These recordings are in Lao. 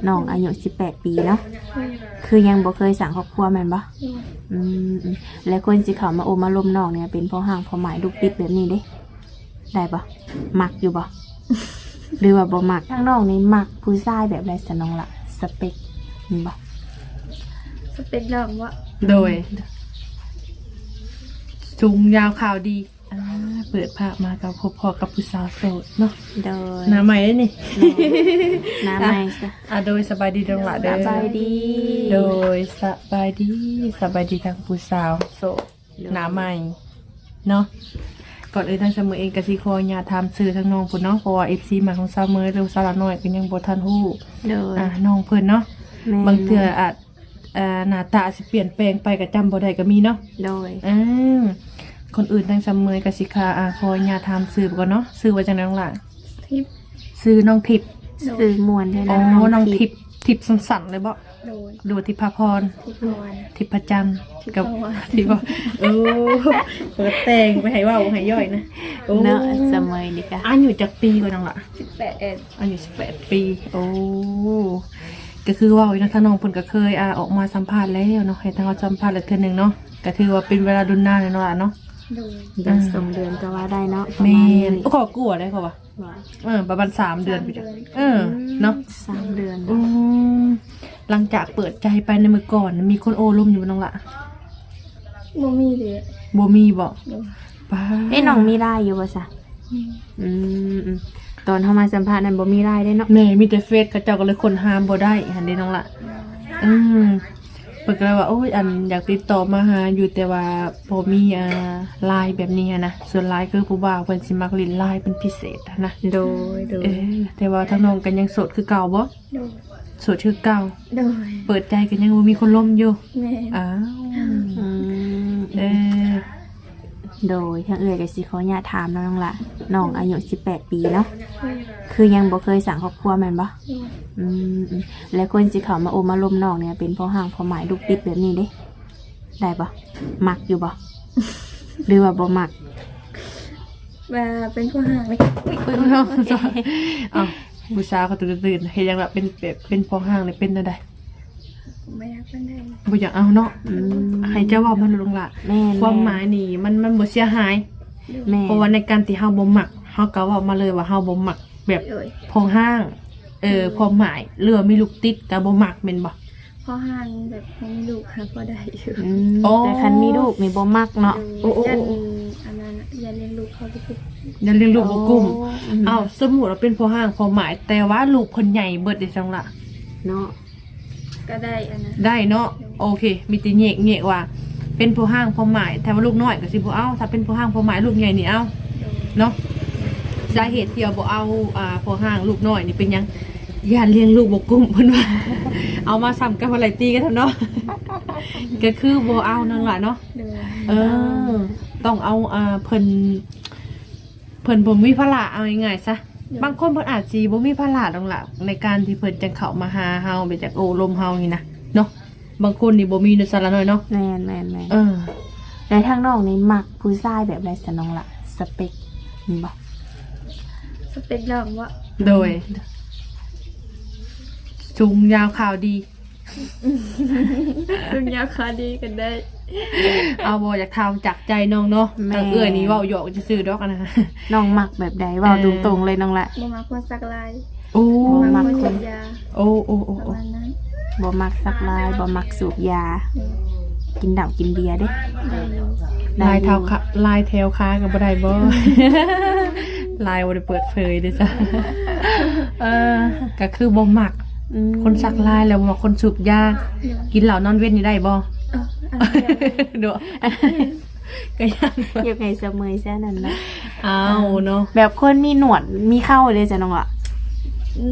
ນ້ອງອາຍຸສິບແປດປີເນາະ ຄືຍັງບໍ່ເຄີຍສ້າງຄອບຄົວແມ່ນບໍ່? ອືມ ແລະຄົນຊິເຂົ້າມາໂອ້ມາລົມນ້ອງນີ້ເປັນພໍ່ຮ້າງພໍ່ໝ້າຍລູກຕິດແບບນີ້ເດ້ ໄດ້ບໍ່? ມັກຢູ່ບໍ່? ຫຼືວ່າບໍ່ມັກ? ທາງນ້ອງນີ້ມັກຜູ້ຊາຍແບບໃດຊະນ້ອງລະ? ສະເປັກມີບໍ່? ສະເປັກນ້ອງບໍ່? ໂດຍ ສູງຍາວຂາວດີ. ອ່າ ເປີດພາບມາກໍພົບພໍ້ກັບຜູ້ສາວໂສດເນາະ. ໂດຍ ໜ້າໃໝ່ເດ້ນີ້. ໂດຍ ໜ້າໃໝ່ຊະ. ອ່າ ໂດຍ ສະບາຍດີນ້ອງຫຼ້າເດີ. ສະບາຍດີ. ໂດຍ ສະບາຍດີ ສະບາຍດີທັງຜູ້ສາວໂສດ. ໂດຍ ໜ້າໃໝ່ເນາະ. ກ່ອນອື່ນທາງສະເໝີເອງກໍຊິຂໍອະນຸຍາດຖາມຊື່ທາງນ້ອງພຸ້ນເນາະ ເພາະວ່າເອັຟຊີໃໝ່ຂອງສະເໝີ ຫຼືວ່າສາວຫຼ້ານ້ອຍກໍຍັງບໍ່ທັນຮູ້. ໂດຍ ອ່າ ນ້ອງເພິ່ນເນາະ. ແມ່ນ ບາງເທື່ອອາດ ອ່າ ໜ້າຕາອາດຊິປ່ຽນແປງໄປ ກໍຈຳບໍ່ໄດ້ກໍມີເນາະ. ໂດຍ ເອີ ກ່ອນອື່ນທາງສະເໝີກໍຊິ ອ່າ ຂໍອະນຸຍາດຖາມຊື່ກ່ອນເນາະ. ຊື່ວ່າຈັ່ງໃດນ້ອງຫຼ້າ? ທິບ. ຊື່ນ້ອງທິບ. ໂດຍ ຊື່ມ່ວນແທ້. ອໍ ນ້ອງທິບ. ທິບສັ້ນໆເລີຍບໍ? ໂດຍ ຫຼືວ່າທິບພາພອນ? ທິບພາພອນ ທິບພະຈັນ ທິບພະວັນ ກັບທິບ ເອີ ເປີດແຕ່ງໄປໃຫ້ເວົ້າໃຫ້ຍ່ອຍນະ. ໂອ້ ເນາະ ສະເໝີນີ້ກະ ອາຍຸຈັກປີກ່ອນນ້ອງຫຼ້າ? ສິບແປດ. ອາຍຸສິບແປດປີ. ໂອ້ ກໍຄືເວົ້າຢູ່ເນາະ ທາງນ້ອງເພິ່ນກໍເຄີຍ ອ່າ ອອກມາສຳພາດແລ້ວເນາະ ໃຫ້ທາງເຮົາສຳພາດແລ້ວເທື່ອໜຶ່ງເນາະ ກໍຖືວ່າເປັນເວລາດົນນານແລ້ວເນາະ. ໂດຍ ເດືອນ ອ່າ ສອງເດືອນກໍວ່າໄດ້ເນາະ. ແມ່ນ ປະມານນີ້. ໂອ້ ກໍກົວໄດ້ເຂົາວ່າ. ເອີ ປະມານສາມເດືອນ. ສາມເດືອນ. ເອີ ອືມ ເນາະ ສາມເດືອນ. ອືມ ຫຼັງຈາກເປີດໃຈໄປໃນມື້ກ່ອນ ມີຄົນໂອ້ລົມຢູ່ບໍ່ນ້ອງຫຼ້າ? ບໍ່ມີເດ. ບໍ່ມີບໍ? ໂດຍ ປ້າ ເອະ ນ້ອງມີລາຍຢູ່ບໍ່ຊະ? ອືມ ອືມ ຕອນເຮົາມາສຳພາດນັ້ນບໍ່ມີລາຍເດ້ເນາະ. ແມ່ ມີແຕ່ເຟສ ເຂົາເຈົ້າກໍເລີຍຄົ້ນຫາບໍ່ໄດ້ຫັ້ນເດ້ນ້ອງຫຼ້າ. ອືມ ເພິ່ນກໍເລີຍວ່າ ໂອ້ຍ ອັນ ຢາກຕິດຕໍ່ມາຫາຢູ່ ແຕ່ວ່າບໍ່ມີ ອ່າ ລາຍແບບນີ້ຫັ້ນນະ. ສ່ວນຫຼາຍຄືຜູ້ບ່າວເພິ່ນຊິມັກຫຼິ້ນລາຍເປັນພິເສດຫັ້ນນະ. ໂດຍ ໂດຍ ເອີ ແຕ່ວ່າທາງນ້ອງກໍຍັງໂສດຄືເກົ່າບໍ? ໂດຍ ໂສດຄືເກົ່າ. ໂດຍ ເປີດໃຈກໍຍັງບໍ່ມີຄົນລົມຢູ່. ແມ່ນ. ອ້າວ ອືມ ເອີ ໂດຍ ທາງເອື້ອຍກໍຊິຂໍອະນຸຍາດຖາມເນາະນ້ອງຫຼ້າ ນ້ອງອາຍຸສິບແປດປີເນາະ ໂດຍ ຄືຍັງບໍ່ເຄີຍສ້າງຄອບຄົວແມ່ນບໍ່? ໂດຍ ອືມ ແລະຄົນຊິເຂົ້າມາໂອ້ມາລົມນ້ອງນີ້ເປັນພໍ່ຮ້າງພໍ່ໝ້າຍລູກຕິດແບບນີ້ເດ້ ໄດ້ບໍ່? ມັກຢູ່ບໍ່? ຫຼືວ່າບໍ່ມັກ? ວ່າເປັນພໍ່ຮ້າງເລີຍ. ເອົ້າ ຜູ້ສາວເຂົາຕື່ນໆ ເຮັດຫຍັງລະ ເປັນແບບເປັນພໍ່ຮ້າງນີ້ເປັນແນວໃດ? ບໍ່ຢາກປານໃດ. ບໍ່ຢາກເອົາເນາະ. ອືມ ໃຫ້ເຈົ້າເວົ້າມາໂລດນ້ອງຫຼ້າ. ແມ່ນ ຄວາມໝາຍນີ້ມັນ ມັນບໍ່ເສຍຫາຍ. ແມ່ນ ເພາະວ່າໃນການທີ່ເຮົາບໍ່ມັກ ເຮົາກໍເວົ້າມາເລີຍວ່າເຮົາບໍ່ມັກແບບ ໂດຍ ພໍ່ຮ້າງ ເອີ ອືມ ພໍ່ໝ້າຍ ຫຼືວ່າມີລູກຕິດກໍບໍ່ມັກແມ່ນບໍ່? ພໍ່ຮ້າງແບບບໍ່ມີລູກຫາພໍໄດ້ຢູ່. ອືມ ໂອ້ ແຕ່ຄັນມີລູກນີ້ບໍ່ມັກເນາະ. ໂອ້ ໂອ້ ຢ້ານ ໂອ້ ອັນນັ້ນນະ ຢ້ານລ້ຽງລູກເຂົາບໍ່ກຸ້ມ. ຢ້ານລ້ຽງລູກບໍ່ກຸ້ມ. ໂອ້ ອືມ ເອົ້າ ສົມມຸດວ່າເປັນພໍ່ຮ້າງພໍ່ໝ້າຍ ແຕ່ວ່າລູກເພິ່ນໃຫຍ່ເບິດເດ້ ຈັ່ງລະເນາະ ກໍໄດ້ອັນນັ້ນ ໄດ້ເນາະ. ໂດຍ ໂອເຄ ມີແຕ່ແຍກ ແຍກວ່າເປັນພໍ່ຮ້າງພໍ່ໝ້າຍ ຖ້າວ່າລູກນ້ອຍກໍຊິບໍ່ເອົາ ຖ້າເປັນພໍ່ຮ້າງພໍ່ໝ້າຍລູກໃຫຍ່ນີ້ເອົາ. ໂດຍ ເນາະ ສາເຫດທີ່ວ່າບໍ່ເອົາ ອ່າ ພໍ່ຮ້າງລູກນ້ອຍນີ້ເປັນຫຍັງ? ຢ້ານລ້ຽງລູກບໍ່ກຸ້ມ ເພິ່ນວ່າ. ເອົາມາຊ້ຳກັນ ບໍ່ໄດ້ຕີກັນຊ້ຳເນາະ. ກໍຄືບໍ່ເອົານັ້ນລະເນາະ. ໂດຍ ເອີ ຕ້ອງເອົາ ອ່າ ເພິ່ນ ເພິ່ນບໍ່ມີພາລະ ເອົາງ່າຍໆຊະ. ໂດຍ ບາງຄົນເພິ່ນອາດຊິບໍ່ມີພາລະດອກລະ ໃນການທີ່ເພິ່ນຈະເຂົ້າມາຫາເຮົາ ແບບຈະໂອ້ລົມເຮົານີ້ນະເນາະ. ບາງຄົນນີ້ບໍ່ມີເນາະ ສາວຫຼ້ານ້ອຍເນາະ. ແມ່ນໆໆ ເອີ ແລະທາງນ້ອງນີ້ມັກຜູ້ຊາຍແບບໃດຊະນ້ອງລະ? ສະເປັກມີບໍ່? ສະເປັກນ້ອງບໍ່? ໂດຍ ສູງຍາວຂາວດີ. ສູງຍາວຂາວດີກໍໄດ້. ເອົາບໍ່ ຢາກຖາມຈາກໃຈນ້ອງເນາະ. ແມ່ນ ທາງເອື້ອຍນີ້ເວົ້າຢອກຊື່ໆດອກອັນນະ. ນ້ອງມັກແບບໃດ? ເວົ້າ ເອີ ຕົງໆເລີຍນ້ອງລະ. ບໍ່ມັກຄົນສັກລາຍ. ໂອ້ ບໍ່ມັກຄົນສູບຢາ. ໂອ້ ໂອ້ ໂອ້ ປະມານນັ້ນ. ບໍ່ມັກສັກລາຍ ບໍ່ມັກສູບຢາ. ອືມ ກິນເຫຼົ້າກິນເບຍເດ້. ໄດ້ຢູ່ ລາຍແຖວຂາ ລາຍແຖວຂາກໍບໍ່ໄດ້ບໍ? ລາຍບໍ່ໄດ້ເປີດເຜີຍເດ້ຊະ. ເອີ ກໍຄືບໍ່ມັກ ອືມ ຄົນສັກລາຍ ແລ້ວບໍ່ມັກຄົນສູບຢາ. ໂດຍ ກິນເຫຼົ້ານອນເວັນນີ້ໄດ້ບໍ່? ເອີ ອັນດຽວ ໂດຍ ກໍຍັງ ຢາກໃຫ້ສະເໝີຍຊະນັ້ນນະ. ອ້າວ ເນາະ ແບບຄົນມີໜວດມີເຄົ້າເດ້ຊະນ້ອງລະ.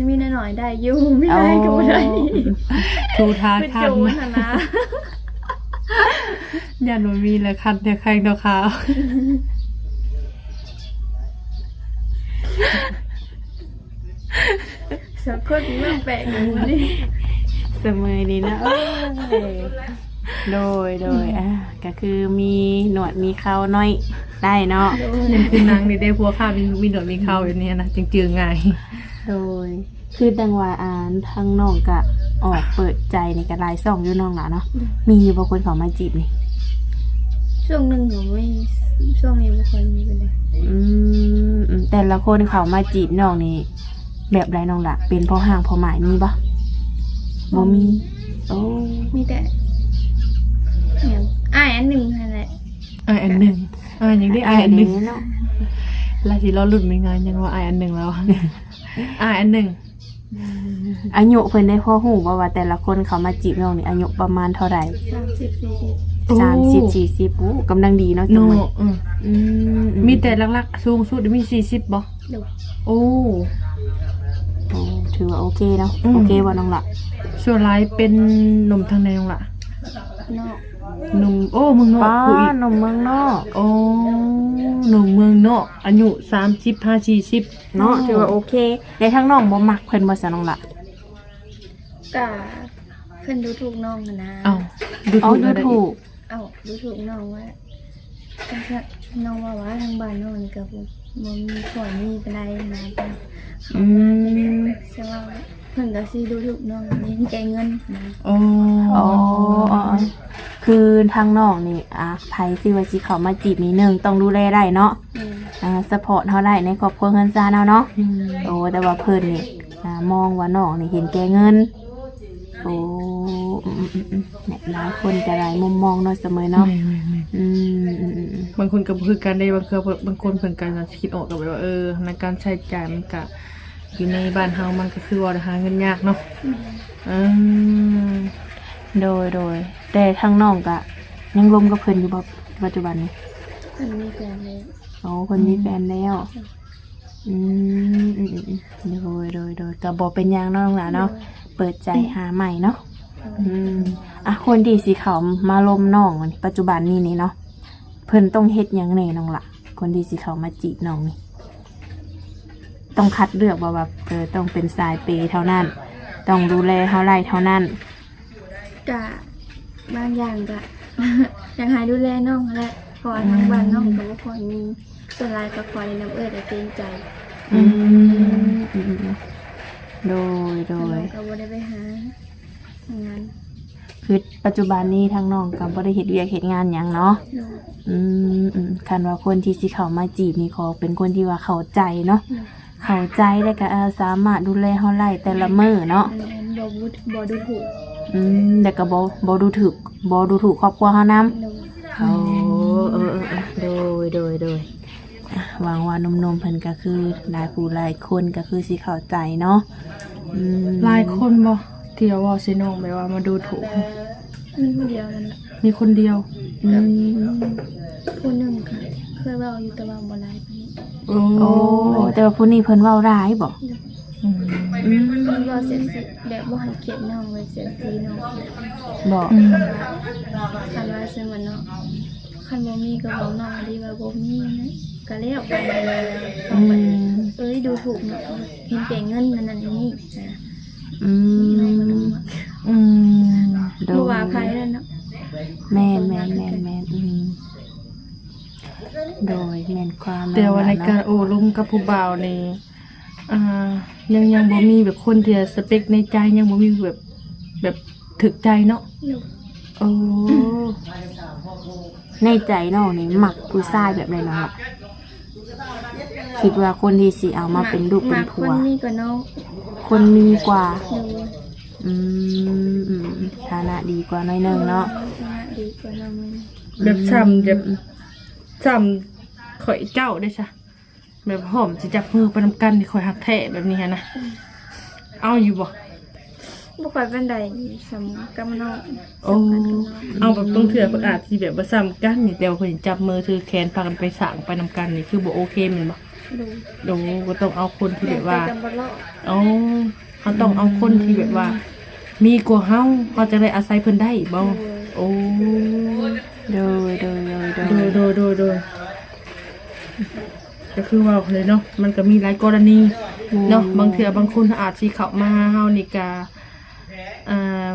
ມີໜ້ອຍໆໄດ້ຢູ່ ມີຫຼາຍກໍບໍ່ໄດ້. ໂອ້ ຖູທາຄັນ ເປັນໂຈນຫັ້ນນະ. ຢ້ານບໍ່ມີແລ້ວ ຄັນແທ້ ໄຄດອກຂາວ. ສອງຄົນເລີ່ມແປກຢູ່ນີ້ ສະເໝີຍດີເນາະ. ໂອ້ຍ ໂດຍ ໂດຍ ອືມ ອ່າ ກໍຄືມີໜວດມີເຄົ້າໜ້ອຍໄດ້ເນາະ. ໂດຍ ຍັງຄືນາງນີ້ເດ້ ພວກຂ້າມີ ມີໜວດມີເຄົ້າຢູ່ນີ້ນະ ຈຶ່ງຈື່ງ່າຍ. ໂດຍ ຄືດັ່ງວ່າ ອ່າ ທາງນ້ອງກະອອກເປີດໃຈນີ້ກະຫຼາຍຊ່ອງຢູ່ນ້ອງຫຼະເນາະ. ໂດຍ. ມີຢູ່ບໍ່ຄົນເຂົ້າມາຈີບນີ້? ຊ່ວງໜຶ່ງກໍມີ ຊ່ວງນີ້ບໍ່ຄ່ອຍມີປານໃດ. ອືມ ອືມ ແຕ່ລະຄົນເຂົ້າມາຈີບນ້ອງນີ້ແບບໃດນ້ອງຫຼະ? ເປັນພໍ່ຮ້າງພໍ່ໝ້າຍມີບໍ່? ບໍ່ມີ. ບໍ່ມີ. ໂອ້ ມີແຕ່ ຫຍັງ ອ້າຍອັນໜຶ່ງຫັ້ນແຫຼະ. ອ້າຍອັນໜຶ່ງ. ອ້າຍຫຍັງເດ? ອ້າຍອັນໜຶ່ງ. ອ້າຍເດເນາະ. ລາວຊິລໍລຸ້ນແມ່ນຫຍັງ ຍັງວ່າອ້າຍອັນໜຶ່ງແລ້ວ. ອ້າຍອັນໜຶ່ງ. ອາຍຸເພິ່ນໄດ້ພໍຮູ້ບໍ່ວ່າແຕ່ລະຄົນເຂົ້າມາຈີບນ້ອງນີ້ອາຍຸປະມານເທົ່າໃດ? ສາມສິບ ສີ່ສິບ. ໂອ້ ສາມສິບ ສີ່ສິບ. ໂອ້ ກຳລັງດີເນາະ ເນາະ. ອືມ ອືມ ມີແຕ່ຫຼັກໆສູງສຸດມີສີ່ສິບບໍ່? ໂດຍ. ໂອ້ ໂອ້ ຖືວ່າໂອເຄເນາະ. ອືມ ໂອເຄບໍ່ນ້ອງຫຼະ? ສ່ວນຫຼາຍເປັນໜຸ່ມທາງໃດນ້ອງຫຼະ? ນອກ. ໜຸ່ມ ໂອ້ ເມືອງນອກ. ປ້າ ຜູ້ອີກ ໜຸ່ມເມືອງນອກ. ໂອ້ ໜຸ່ມເມືອງນອກ ອາຍຸສາມສິບຫາສີ່ສິບເນາະ. ໂອ້ ຖືວ່າໂອເຄ. ແລ້ວທາງນ້ອງບໍ່ມັກເພິ່ນບໍ່ຊະນ້ອງຫຼະ? ກະເພິ່ນດູຖູກນ້ອງຫັ້ນນະ. ເອົ້າ ດູຖູກ ເອົ້າ ດູຖູກ ເອົ້າ ດູຖູກນ້ອງວ່າ ນ້ອງວ່າ ວ່າທາງບ້ານນ້ອງນີ້ກະບໍ່ ບໍ່ມີຜົວມີປານໃດນະ. ອືມ ແຕ່ວ່າເພິ່ນກະຊິດູຖູກນ້ອງ ເຫັນແກ່ເງິນນະ. ໂອ້ ໂອ້ ຄືທາງນ້ອງນີ້ ອ່າ ໃຜຊິວ່າຊິເຂົ້າມາຈີບນີ້ ໜຶ່ງຕ້ອງດູແລໄດ້ເນາະ. ແມ່ນ. ອ່າ ຊັບພອດເຮົາໄດ້ໃນຄອບຄົວເຮືອນຊານເຮົາເນາະ. ອືມ ໂອ້ ແຕ່ວ່າເພິ່ນນີ້ ອ່າ ມອງວ່ານ້ອງນີ້ເຫັນແກ່ເງິນ. ໂອ້ ອືມໆໆ ຫຼາຍຄົນກະຫຼາຍມຸມມອງເນາະ ສະເໝີເນາະ. ແມ່ນໆໆ ອືມ ອືມໆໆ ບາງຄົນກະບໍ່ຄືກັນເດ້. ບາງເທື່ອ ບາງຄົນເພິ່ນກະຄິດອອກ ກະແບບວ່າ ເອີ ໃນການໃຊ້ຈ່າຍມັນກະ ຢູ່ໃນບ້ານເຮົາມັນກະຄືວ່າຫາເງິນຍາກເນາະ. ອືມ ເອີ ໂດຍໆ ແຕ່ທາງນ້ອງກະຍັງລົມກັບເພິ່ນຢູ່ບໍ່ ປັດຈຸບັນນີ້? ເພິ່ນມີແຟນແລ້ວ. ໂອ້ ເພິ່ນມີແຟນແລ້ວ. ອືມ ອືມໆໆ ໂດຍ ໂດຍ ໂດຍ ກະບໍ່ເປັນຫຍັງເນາະນ້ອງຫຼາເນາະ. ໂດຍ. ເປີດໃຈຫາໃໝ່ເນາະ. ໂດຍ. ອືມ ອ່ະ ຄົນທີ່ຊິເຂົ້າມາລົມນ້ອງປັດຈຸບັນນີ້ນີ້ເນາະ ເພິ່ນຕ້ອງເຮັດຫຍັງແດ່ນ້ອງຫຼາ? ຄົນທີ່ຊິເຂົ້າມາຈີບນ້ອງນີ້ ຕ້ອງຄັດເລືອກບໍ່ວ່າ ເອີ ຕ້ອງເປັນສາຍເປເທົ່ານັ້ນ ຕ້ອງດູແລເຮົາໄດ້ເທົ່ານັ້ນ? ກະບາງຢ່າງກະ ຢາກໃຫ້ດູແລນ້ອງຫັ້ນແຫຼະ ເພາະວ່າທາງບ້ານນ້ອງກະບໍ່ຄ່ອຍມີ. ສ່ວນຫຼາຍກະຂໍແຕ່ນຳເອື້ອຍ ກະເກງໃຈ. ອືມ ອືມໆ ໂດຍ ໂດຍ. ກະບໍ່ໄດ້ໄປຫາງານ ຄືປັດຈຸບັນນີ້ທາງນ້ອງກະບໍ່ໄດ້ເຮັດວຽກເຮັດງານຫຍັງເນາະ. ໂດຍ. ອືມ ອືມ ຄັນວ່າຄົນທີ່ຊິເຂົ້າມາຈີບນີ້ ຂໍເປັນຄົນທີ່ວ່າເຂົ້າໃຈເນາະ. ໂດຍ. ເຂົ້າໃຈ ແລ້ວກະ ເອີ ສາມາດດູແລເຮົາໄດ້ແຕ່ລະມື້ເນາະ. ແມ່ນ ບໍ່ ບໍ່ ບໍ່ດູຖູກ. ອືມ ແລ້ວກະບໍ່ ບໍ່ດູຖູກ ບໍ່ດູຖູກຄອບຄົວເຮົານຳ. ໂດຍ. ໂອ້ ເອີໆໆ ໂດຍ ໂດຍ ໂດຍ. ອ່ະ ຫວັງວ່າໜຸ່ມໆເພິ່ນກະຄື ຫຼາຍຜູ້ຫຼາຍຄົນກະຄືຊິເຂົ້າໃຈເນາະ. ອືມ ຫຼາຍຄົນບໍ່ ທີ່ວ່າເວົ້າໃສ່ນ້ອງແບບວ່າມາດູຖູກ? ມີຜູ້ດຽວນັ້ນແຫຼະ. ມີຄົນດຽວ. ອືມ ຜູ້ໜຶ່ງກະເຄີຍເວົ້າຢູ່ ແຕ່ວ່າບໍ່ຫຼາຍປານນີ້. ໂອ້ ໂອ້ ແຕ່ວ່າຜູ້ນີ້ເພິ່ນເວົ້າຫຼາຍບໍ່? ອືມ ອືມ ເພິ່ນເວົ້າສຽດສີ ແບບບໍ່ໃຫ້ກຽດນ້ອງ ແບບສຽດສີນ້ອງ. ບໍ່. ອືມ ຄັນວ່າສົມມຸດເນາະ ຄັນບໍ່ມີກະບອກນ້ອງດີວ່າບໍ່ມີນະ ກະແລ້ວໄປ. ອືມ ເອີຍ ດູຖູກເນາະ ເຫັນແກ່ເງິນອັນນັ້ນອັນນີ້ນະ. ອືມ ອືມ ໂດຍ ບໍ່ວ່າໃຜແລ້ວເນາະ. ແມ່ນໆໆໆ ອືມ ໂດຍ ແມ່ນຄວາມ. ແຕ່ວ່າໃນການໂອ້ລົມກັບຜູ້ບ່າວນີ້ ອ່າ ຍັງ ຍັງບໍ່ມີແບບຄົນທີ່ສະເປັກໃນໃຈ ຍັງບໍ່ມີແບບ ແບບຖືກໃຈເນາະ. ໂດຍ. ໂອ້ ໃນໃຈນ້ອງນີ້ມັກຜູ້ຊາຍແບບໃດນ້ອງລະ? ຄິດວ່າຄົນທີ່ຊິເອົາມາເປັນລູກເປັນຜົວ ມັກຄົນມີກວ່ານ້ອງ. ຄົນມີກວ່າ. ໂດຍ. ອືມ ອືມ ຖານະດີກວ່າໜ້ອຍໜຶ່ງເນາະ. ຖານະດີກວ່າໜ້ອຍໜຶ່ງ ແບບຊ່ຳ ແບບ ອືມ ຊ່ຳຂ້ອຍເຈົ້າເດ້ຊະ. ແບບພ້ອມຊິຈັບມືໄປນຳກັນນີ້ ຂ້ອຍຮັກແທ້ແບບນີ້ຫັ້ນນະ. ເອົາຢູ່ບໍ່? ບໍ່ຄ່ອຍປານໃດ ສ່ຳກັບນ້ອງ. ໂອ້ ສ່ຳກັນກັບນ້ອງ. ເອົາແບບບາງເທື່ອເພິ່ນອາດຊິແບບບໍ່ສ່ຳກັນນີ້ ແຕ່ວ່າເພິ່ນຈັບມືຖືແຂນພາກັນໄປສ້າງໄປນຳກັນນີ້ ຄືບໍ່ໂອເຄແມ່ນບໍ່? ໂດຍ. ໂອ້ ກໍຕ້ອງເອົາຄົນທີ່ແບບວ່າ ໂອ້ ເຮົາຕ້ອງເອົາຄົນທີ່ແບບວ່າ ອືມ ມີກວ່າເຮົາ ເຮົາຈັ່ງໄດ້ອາໄສເພິ່ນໄດ້ບໍ່? ໂດຍ. ໂອ້ ໂດຍ ໂດຍ ໂດຍ ໂດຍ ໂດຍ ໂດຍ ໂດຍ ໂດຍ. ກໍຄືເວົ້າເລີຍເນາະ ມັນກໍມີຫຼາຍກໍລະນີເນາະ. ແມ່ນ. ບາງເທື່ອບາງຄົນອາດຊິເຂົ້າມາຫາເຮົານີ້ກະ ອ່າ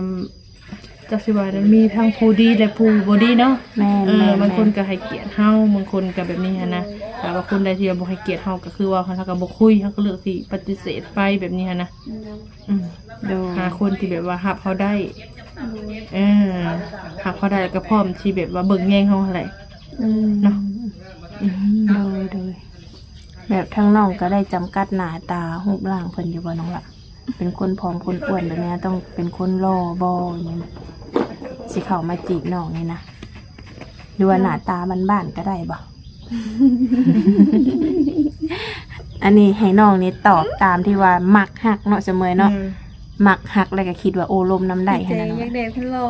ຈັກຊິວ່າແນວ ມີທັງຜູ້ດີ ແລະ ຜູ້ບໍ່ດີເນາະ. ແມ່ນ ເອີ ແມ່ນ ບາງຄົນກໍໃຫ້ກຽດເຮົາ ບາງຄົນກໍແບບນີ້ຫັ້ນນະ. ຖ້າວ່າຄົນໃດທີ່ວ່າບໍ່ໃຫ້ກຽດເຮົາ ກໍຄືວ່າເຮົາກໍບໍ່ຄຸຍ ເຮົາກໍເລືອກທີ່ປະຕິເສດໄປແບບນີ້ຫັ້ນນະ. ອືມ ໂດຍ ຫາຄົນທີ່ແບບວ່າຮັບເຮົາໄດ້. ໂດຍ ເອີ ຮັບເຮົາໄດ້ ແລ້ວກໍພ້ອມທີ່ແບບວ່າເບິ່ງແຍງເຮົາຫັ້ນແຫຼະ. ອືມ ເນາະ. ອືມ ໂດຍ ໂດຍ ແບບທາງນ້ອງກໍໄດ້ຈຳກັດໜ້າຕາຮູບຮ່າງເພິ່ນຢູ່ບໍ່ນ້ອງລະ? ເປັນຄົນຜອມຄົນອ້ວນແບບນີ້ ຕ້ອງເປັນຄົນຫຼໍ່ບໍ່ ຫຍັງ ຊິເຂົ້າມາຈີບນ້ອງນີ້ນະ ຫຼືວ່າໜ້າຕາບ້ານໆກໍໄດ້ບໍ່? ອັນນີ້ໃຫ້ນ້ອງນີ້ຕອບຕາມທີ່ວ່າມັກຮັກເນາະ ສະເໝີຍເນາະ. ອືມ ມັກຮັກແລ້ວກໍຄິດວ່າໂອ້ລົມນຳໄດ້ ໃນໃຈຫັ້ນນະເນາະ. ຢາກໄດ້ຄົນຫຼໍ່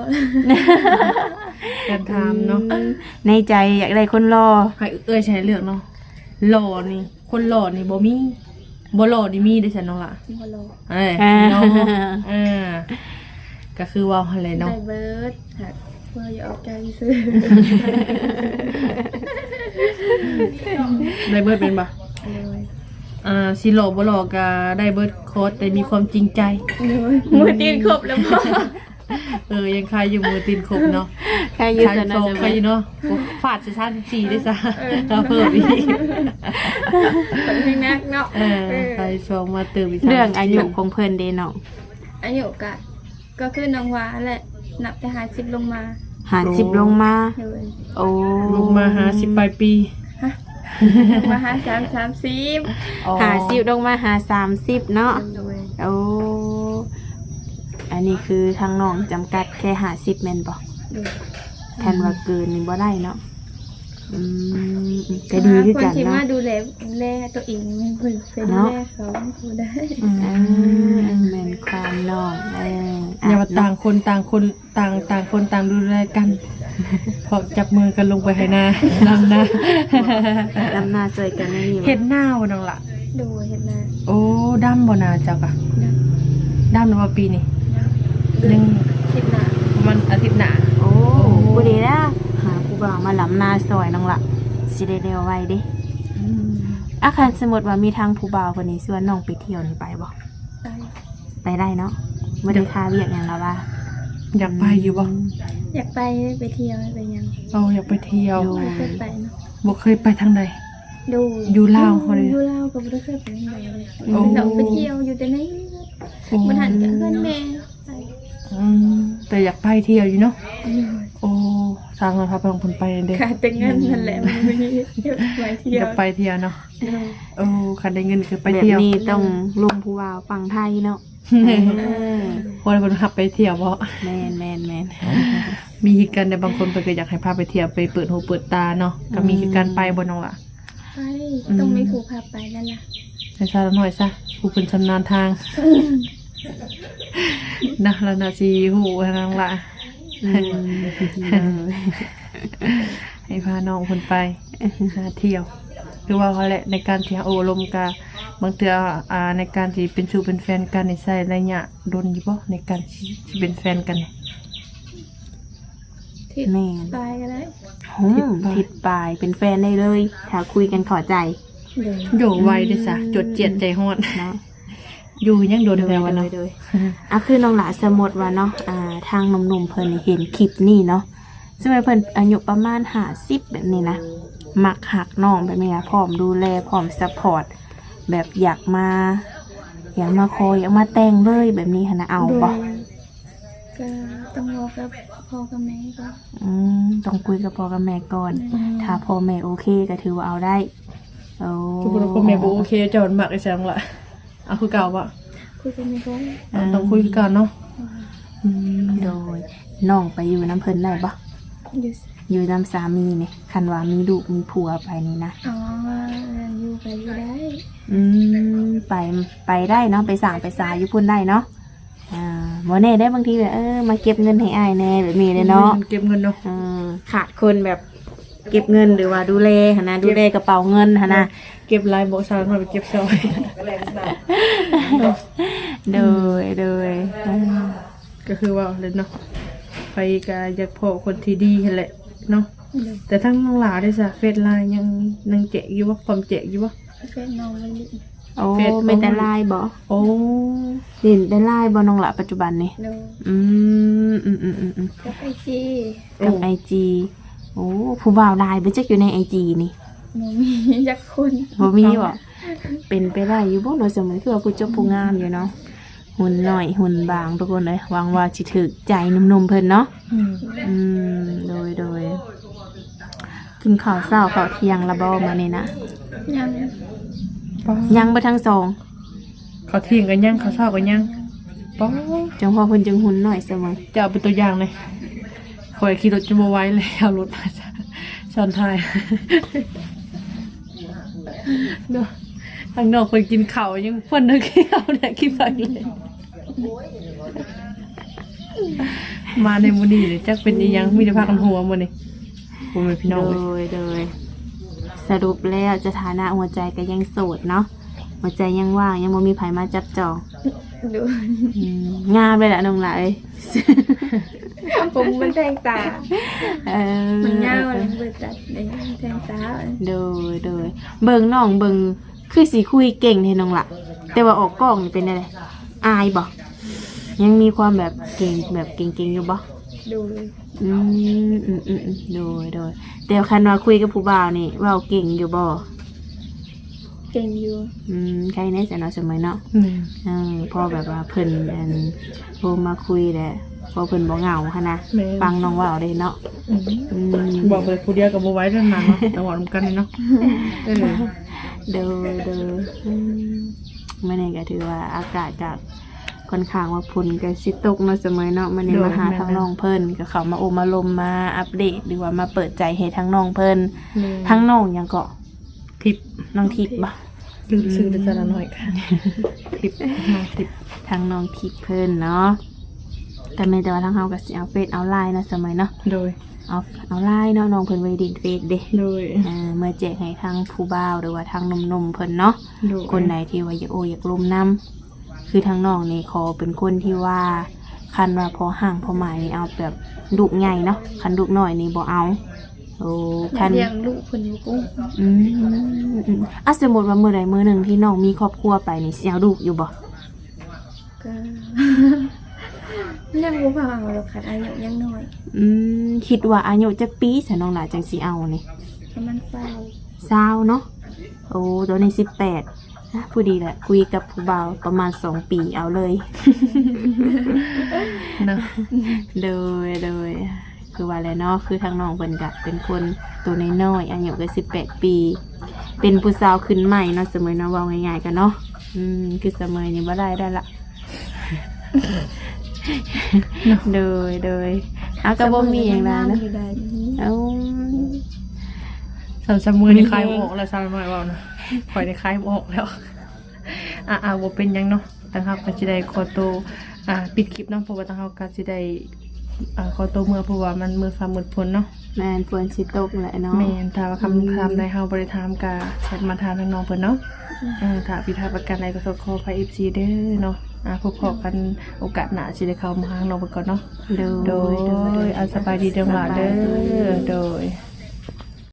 ການຖາມເນາະ. ອືມ ໃນໃຈຢາກໄດ້ຄົນຫຼໍ່. ໃຫ້ເອື້ອຍໃຫ້ເລືອກເນາະ ຫຼໍ່ນີ້ ຄົນຫຼໍ່ນີ້ບໍ່ມີ ບໍ່ຫຼໍ່ນີ້ມີເດ້ຊັ້ນນ້ອງລະ? ບໍ່ຫຼໍ່. ເອີ ອ່າ ເນາະ ເອີ ກໍຄືເວົ້າຫັ້ນແຫຼະເນາະ ໄດ້ເບິດ ຫາກບໍ່ຢາກເອົາໃຈຊື່. ໄດ້ເບິດແມ່ນບໍ່? ໂດຍ ອ່າ ຊິຫຼໍ່ບໍ່ຫຼໍ່ກໍໄດ້ເບິດ ຂໍແຕ່ມີຄວາມຈິງໃຈ. ໂດຍ ມືຕີນຄົບແລ້ວບໍ່? ເອີ ຍັງຄາຢູ່ ມືຕີນຄົບເນາະ. ຄາຢູ່ ສາມສິບສອງ ສະເໝີຍ ຄາຢູ່ເນາະ. ໂອ້ ຟາດໃສ່ສາມສິບສີ່ເດ້ຊະ. ເອີ ກໍເພີ່ມອີກ ເພິ່ນແຮງໜັກເນາະ. ເອີ ເອີ ໄປສອງມາຕື່ມອີກ ເລື່ອງອາຍຸຂອງເພິ່ນເດ້ນ້ອງ? ອາຍຸກະ ກໍຄືນ້ອງວ່າແຫຼະ ນັບແຕ່ຫ້າສິບລົງມາ. ຫ້າສິບລົງມາ. ໂດຍ ໂອ້ ລົງມາຫ້າສິບປາຍປີ. ຮະ ລົງມາຫາສາມ ສາມສິບ. ອໍ ຫ້າສິບລົງມາຫາສາມສິບເນາະ. ໂດຍ ໂອ້ ອັນນີ້ຄືທາງນ້ອງຈຳກັດແຄ່ຫ້າສິບແມ່ນບໍ່? ໂດຍ ຄັນວ່າເກີນນີ້ບໍ່ໄດ້ເນາະ. ອືມ ກໍດີຄືກັນເນາະ ຫາຄົນທີ່ມາດູແລ ດູແລຕົວເອງ ເພິ່ນໄປດູແລເຂົາບໍ່ໄດ້. ອືມ ເອີ ແມ່ນຄວາມນ້ອງ. ເອີ ຢ່າວ່າຕ່າງຄົນຕ່າງຄົນ ຕ່າງ ຕ່າງຄົນຕ່າງດູແລກັນ ເພາະຈັບມືກັນລົງໄປໄຖນາ ດຳນາ ດຳນາຊ່ວຍກັນ. ອັນນີ້ເຮັດນາບໍ່ນ້ອງລະ? ໂດຍ ເຮັດນາ. ໂອ້ ດຳບໍ່ນາເຈົ້າກະ? ດຳ. ດຳແລ້ວບໍ່ປີນີ້? ຍັງ ຍັງ ອາທິດໜ້າ ປະມານອາທິດໜ້າ. ໂອ້ ໂອ້ ພໍດີແລ້ວ ຫາຜູ້ບ່າວມາດຳນາຊ່ອຍນ້ອງລະ ຊິໄດ້ແລ້ວໄວເດ້. ອືມ ອາ ຄັນສົມມຸດວ່າມີທາງຜູ້ບ່າວເພິ່ນນີ້ຊວນນ້ອງໄປທ່ຽວນີ້ ໄປບໍ່? ໄປ ໄປໄດ້ເນາະ ບໍ່ໄດ້ຄາວຽກຫຍັງລະວ່າ. ຢາກໄປຢູ່ບໍ່? ອືມ ຢາກໄປ ໄປທ່ຽວ ໄປຫຍັງ. ໂອ້ ຢາກໄປທ່ຽວ. ໂດຍ ບໍ່ເຄີຍໄປເນາະ. ບໍ່ເຄີຍໄປທາງໃດ? ໂດຍ ຢູ່ລາວເຮົາເດ້. ຢູ່ລາວກໍບໍ່ໄດ້ເຄີຍໄປທາງໃດເລີຍ. ໂອ້ ແຕ່ໄປທ່ຽວຢູ່ແຕ່ໃນ ໂອ້ ມື້ນັ້ນກໍເຮືອນແມ່ໄປ. ອືມ ແຕ່ຢາກໄປທ່ຽວຢູ່ເນາະ. ໂດຍ ໂອ້ ທາງເຮົາພານ້ອງເພິ່ນໄປເດ້ ຂາດແຕ່ເງິນນັ້ນແຫຼະ ອືມ ໄປທ່ຽວ ຢາກໄປທ່ຽວເນາະ. ໂດຍ ໂອ້ ຄັນໄດ້ເງິນຄືໄປທ່ຽວ. ແບບນີ້ຕ້ອງລົມຜູ້ບ່າວຝັ່ງໄທເນາະ. ເອີ ເອີ ພໍເພິ່ນຮັບໄປທ່ຽວບໍ່? ແມ່ນໆໆ ມີຄືກັນເດ້. ບາງຄົນເພິ່ນກໍຢາກໃຫ້ພາໄປທ່ຽວ ໄປເປີດຫູເປີດຕາເນາະ ກໍມີຄືກັນ. ອືມ ໄປບໍ່ນ້ອງລະ? ໄປ ອືມ ຕ້ອງມີຜູ້ພາໄປນັ້ນລະ. ໃຫ້ສາວນ້ອຍຊະ ຜູ້ເພິ່ນຊຳນານທາງ ອືມ ນະ ລາວໜ້າຊິຮູ້ຫັ້ນນະນ້ອງລະ. ອືມ ໃຫ້ພານ້ອງເພິ່ນໄປຫາທ່ຽວ. ຄືວ່າຫັ້ນແຫຼະ ໃນການທີ່ເຮົາໂອ້ລົມກະ ບາງເທື່ອ ອ່າ ໃນການທີ່ເປັນຊູ່ເປັນແຟນກັນນີ້ ໃຊ້ໄລຍະດົນຢູ່ບໍ່ ໃນການທີ່ ທີ່ເປັນແຟນກັນ? ທິດ ແມ່ນ ປາຍກໍໄດ້. ໂອ້ ທິດປາຍ ທິດປາຍເປັນແຟນໄດ້ເລີຍ ຖ້າຄຸຍກັນເຂົ້າໃຈ. ໂດຍ ໂດ ໄວເດ້ຊະ ອືມ ຈົດຈຽດໃຈຮ້ອນເນາະ. ຢູ່ຍັງດົນແທ້ວ່າເນາະ. ໂດຍ ໂດຍ ໂດຍ ອ່ະ ຄືນ້ອງຫຼ້າ ສົມມຸດວ່າເນາະ ອ່າ ທາງໜຸ່ມໆເພິ່ນນີ້ເຫັນຄລິບນີ້ເນາະ ສົມມຸດເພິ່ນອາຍຸປະມານຫ້າສິບແບບນີ້ນະ ມັກຮັກນ້ອງແບບນີ້ນະ ພ້ອມດູແລ ພ້ອມຊັບພອດ ແບບຢາກມາ ຢາກມາຂໍ ຢາກມາແຕ່ງເລີຍແບບນີ້ຫັ້ນນະ ເອົາບໍ່? ໂດຍ ກໍຕ້ອງເວົ້າກັບພໍ່ກັບແມ່ກ່ອນ. ອືມ ຕ້ອງຄຸຍກັບພໍ່ກັບແມ່ກ່ອນ. ອືມ ຖ້າພໍ່ແມ່ໂອເຄກໍຖືວ່າເອົາໄດ້. ໂອ້ ສົມມຸດວ່າພໍ່ແມ່ບໍ່ໂອເຄ ເຈົ້າມັກໄດ້ຊັ້ນລະ ເອົາຄືເກົ່າບໍ່? ຄຸຍກັບແມ່ກ່ອນ. ເອີ ຕ້ອງຄຸຍຄືເກົ່າເນາະ. ອືມ ອືມ ໂດຍ ນ້ອງໄປຢູ່ນຳເພິ່ນໄດ້ບໍ່? ຢູ່ ຢູ່ນຳສາມີນີ້ ຄັນວ່າມີລູກມີຜົວໄປນີ້ນະ. ອໍ ຢູ່ໄປຢູ່ໄດ້. ອືມ ໄປ ໄປໄດ້ເນາະ ໄປສ້າງໄປສາຢູ່ພຸ້ນໄດ້ເນາະ. ອ່າ ບໍ່ແນ່ເດ້ ບາງທີແບບ ເອີ ມາເກັບເງິນໃຫ້ອ້າຍແດ່ ແບບນີ້ເດ້ເນາະ. ອືມ ເກັບເງິນເນາະ. ເອີ ຂາດຄົນແບບເກັບເງິນ ຫຼືວ່າດູແລຫັ້ນນະ ເກັບ ດູແລກະເປົາເງິນຫັ້ນນະ. ເກັບຫຼາຍບໍ່ ສາວນ້ອຍໄປເກັບຊອຍ. ໂດຍ ໂດຍ ເອີ ກໍຄືວ່າແຫຼະເນາະ ໃຜກະຢາກພໍ້ຄົນທີ່ດີຫັ້ນແຫຼະເນາະ. ໂດຍ ແຕ່ທາງນ້ອງຫຼ້າເດ້ຊະ ເຟສລາຍຍັງ ຍັງແຈກຢູ່ບໍ່? ພ້ອມແຈກຢູ່ບໍ່? ເຟສນ້ອງມັນ ໂອ້ ເຟສ ມີແຕ່ລາຍບໍ່? ໂອ້ ຫຼິ້ນແຕ່ລາຍບໍ່ນ້ອງຫຼ້າປັດຈຸບັນນີ້? ໂດຍ ອືມ. ອືມໆໆໆ ກັບໄອຈີ ກັບໄອຈີ ໂອ້ ຜູ້ບ່າວຫຼາຍບໍ່ຈັກຢູ່ໃນໄອຈີນີ້ ບໍ່ມີຈັກຄົນ ບໍ່ມີບໍ່ ເປັນໄປໄດ້ຢູ່ບໍ່ເນາະ ສະເໝີ ຄືວ່າຜູ້ຈົບຜູ້ງາມຢູ່ເນາະ ຫຸ່ນນ້ອຍຫຸ່ນບາງທຸກຄົນເອີຍ ຫວັງວ່າຊິຖືກໃຈໜຸ່ມໆເພິ່ນເນາະ ອືມ ອືມ ໂດຍ ໂດຍ ກິນເຂົ້າເຊົ້າເຂົ້າທ່ຽງລະບໍ່ມື້ນີ້ນະ ຍັງ ຍັງເບິດທັງສອງ ເຂົ້າທ່ຽງກໍຍັງ ເຂົ້າເຊົ້າກໍຍັງ ປາ ຈັ່ງພໍເພິ່ນຈຶ່ງຫຸ່ນນ້ອຍສະເໝີ ຈະເອົາເປັນຕົວຢ່າງເລີຍ ຂ້ອຍຂີ່ລົດຈົນບໍ່ໄຫວແລ້ວ ເອົາລົດມາຊ້ອນທ້າຍ ເນາະ ທາງນອກເພິ່ນກິນເຂົ້າຍັງເພິ່ນເດີ ກິນເຂົ້າແດ່ ກິນເຂົ້າອີກແລ້ວ ມາໃນມື້ນີ້ນີ້ຈັກເປັນອີ່ຫຍັງ ມີແຕ່ພາກັນຫົວມື້ນີ້ ພໍ່ແມ່ພີ່ນ້ອງ ໂດຍ ໂດຍ ສະຫຼຸບແລ້ວສະຖານະຫົວໃຈກໍຍັງໂສດເນາະ ຫົວໃຈຍັງວ່າງ ຍັງບໍ່ມີໃຜມາຈັບຈອງ ໂດຍ ອືມ ງາມເລີຍລະນ້ອງຫຼ້າເອີຍ ຜົມມັນແທງຕາ ເອີ ມັນຍາວ ເອີ ມັນບໍ່ຕັດ ແທງຕາ ໂດຍ ໂດຍ ເບິ່ງນ້ອງເບິ່ງ ຄືຊິຄຸຍເກັ່ງແທ້ນ້ອງຫຼ້າ ແຕ່ວ່າອອກກ້ອງນີ້ເປັນແນວໃດ ອາຍບໍ່ ຍັງມີຄວາມແບບເກັ່ງ ແບບເກັ່ງໆຢູ່ບໍ່ ໂດຍ ອືມ ອືມໆໆ ໂດຍ ໂດຍ ແຕ່ຄັນວ່າຄຸຍກັບຜູ້ບ່າວນີ້ ເວົ້າເກັ່ງຢູ່ບໍ່ ເກັ່ງຢູ່ ອືມ ໃຄແດ່ຊະເນາະ ສະເໝີເນາະ ອືມ ເອີ ພໍແບບວ່າເພິ່ນ ອັນ ໂທມາຄຸຍແລ້ວ ພໍເພິ່ນບໍ່ເຫງົາຫັ້ນນະ ແມ່ນ ຟັງນ້ອງເວົ້າເດ້ເນາະ ອືມ ອືມ ເວົ້າໄປຜູ້ດຽວກໍບໍ່ໄຫວແລ້ວນະເນາະ ຕ້ອງເວົ້ານຳກັນເນາະ ເອີ ໂດຍ ໂດຍ ອືມ ມື້ນີ້ກໍຖືວ່າອາກາດກໍຄ່ອນຂ້າງວ່າຝົນກໍຊິຕົກເນາະ ສະເໝີເນາະ ມື້ນີ້ ໂດຍ ມາຫາ ແມ່ນ ທາງນ້ອງເພິ່ນ ກໍເຂົ້າມາໂອ້ມາລົມ ມາອັບເດດ ຫຼືວ່າມາເປີດໃຈໃຫ້ທາງນ້ອງເພິ່ນ ແມ່ນ ທາງນ້ອງຫຍັງເກາະ ທິບ ນ້ອງທິບບໍ່ ລືມຊື່ແຕ່ສາວນ້ອຍ ທິບ ນ້ອງທິບ ທາງນ້ອງທິບເພິ່ນເນາະ ກໍແມ່ນແຕ່ວ່າທາງເຮົາກໍຊິເອົາເຟສເອົາລາຍເນາະ ສະເໝີເນາະ ໂດຍ ເອົາ ເອົາລາຍເນາະ ນ້ອງເພິ່ນໄວ້ຫຼິ້ນເຟສເດ້ ໂດຍ ເອີ ເມືອແຈກໃຫ້ທາງຜູ້ບ່າວ ຫຼືວ່າທາງໜຸ່ມໆເພິ່ນເນາະ ໂດຍ ຄົນໃດທີ່ວ່າຢາກໂອ້ຢາກລົມນຳ ຄືທາງນ້ອງນີ້ຂໍເປັນຄົນທີ່ວ່າ ຄັນວ່າພໍຮ່າງພໍໝາຍນີ້ເອົາແບບລູກໃຫຍ່ເນາະ ຄັນລູກນ້ອຍນີ້ບໍ່ເອົາ ໂອ້ ຄັນ ລ້ຽງລູກເພິ່ນບໍ່ກຸ້ມ ອືມ ອືມ ອາ ສົມມຸດວ່າມື້ໃດມື້ໜຶ່ງທີ່ນ້ອງມີຄອບຄົວໄປນີ້ ຊິເອົາລູກຢູ່ບໍ່? ກໍຍັງບໍ່ພາເອົາດອກ ຄັນອາຍຸຍັງນ້ອຍ ອືມ ຄິດວ່າອາຍຸຈັກປີຊະນ້ອງຫຼ້າຈັ່ງຊິເອົານີ້? ປະມານຊາວ ຊາວເນາະ ໂອ້ ຕອນນີ້ສິບແປດ ອະ ພໍດີແຫຼະ ຄຸຍກັບຜູ້ບ່າວປະມານສອງປີ ເອົາເລີຍ ເນາະ ໂດຍ ໂດຍ ຄືວ່າແຫຼະເນາະ ຄືທາງນ້ອງເພິ່ນກະເປັນຄົນໂຕນ້ອຍໆ ອາຍຸກໍສິບແປດປີ ເປັນຜູ້ສາວຂຶ້ນໃໝ່ເນາະ ສະເໝີເນາະ ເວົ້າງ່າຍໆກັນເນາະ ອືມ ຄືສະເໝີນີ້ບໍ່ໄດ້ແລ້ວລະ ໂດຍ ໂດຍ ເອົາ ກໍບໍ່ມີຫຍັງຫຼາຍເນາະ ເອົາ ສາວສະເໝີນີ້ຂາຍບໍ່ອອກແລ້ວ ສາວນ້ອຍເວົ້ານະ ຂ້ອຍນີ້ຂາຍບໍ່ອອກແລ້ວ ອ່າໆ ບໍ່ເປັນຫຍັງເນາະ ທາງເຮົາກໍຊິໄດ້ຂໍໂຕ ອ່າ ປິດຄລິບເນາະ ເພາະວ່າທາງເຮົາກໍຊິໄດ້ ອ່າ ຂໍໂຕເມືອ ເພາະວ່າມັນມືດຟ້າມືດຝົນເນາະ ແມ່ນ ຝົນຊິຕົກແຫຼະເນາະ ແມ່ນ ຖ້າວ່າຄຳ ອືມ ຄຳໃດເຮົາບໍ່ໄດ້ຖາມກໍແຊັດມາຖາມທາງນ້ອງເພິ່ນເນາະ ອືມ ເອີ ຖ້າຜິດພາດປະການໃດກໍຂໍອະໄພເອັຟຊີເດີເນາະ ອ່າ ພົບພໍ້ກັນໂອກາດໜ້າ ຊິໄດ້ເຂົ້າມາຫານ້ອງເພິ່ນກ່ອນເນາະ ໂດຍ ໂດຍ ໂດຍ ໂດຍ ອ່າ ສະບາຍດີເດີ ສະບາຍດີ ເດີ ໂດຍ.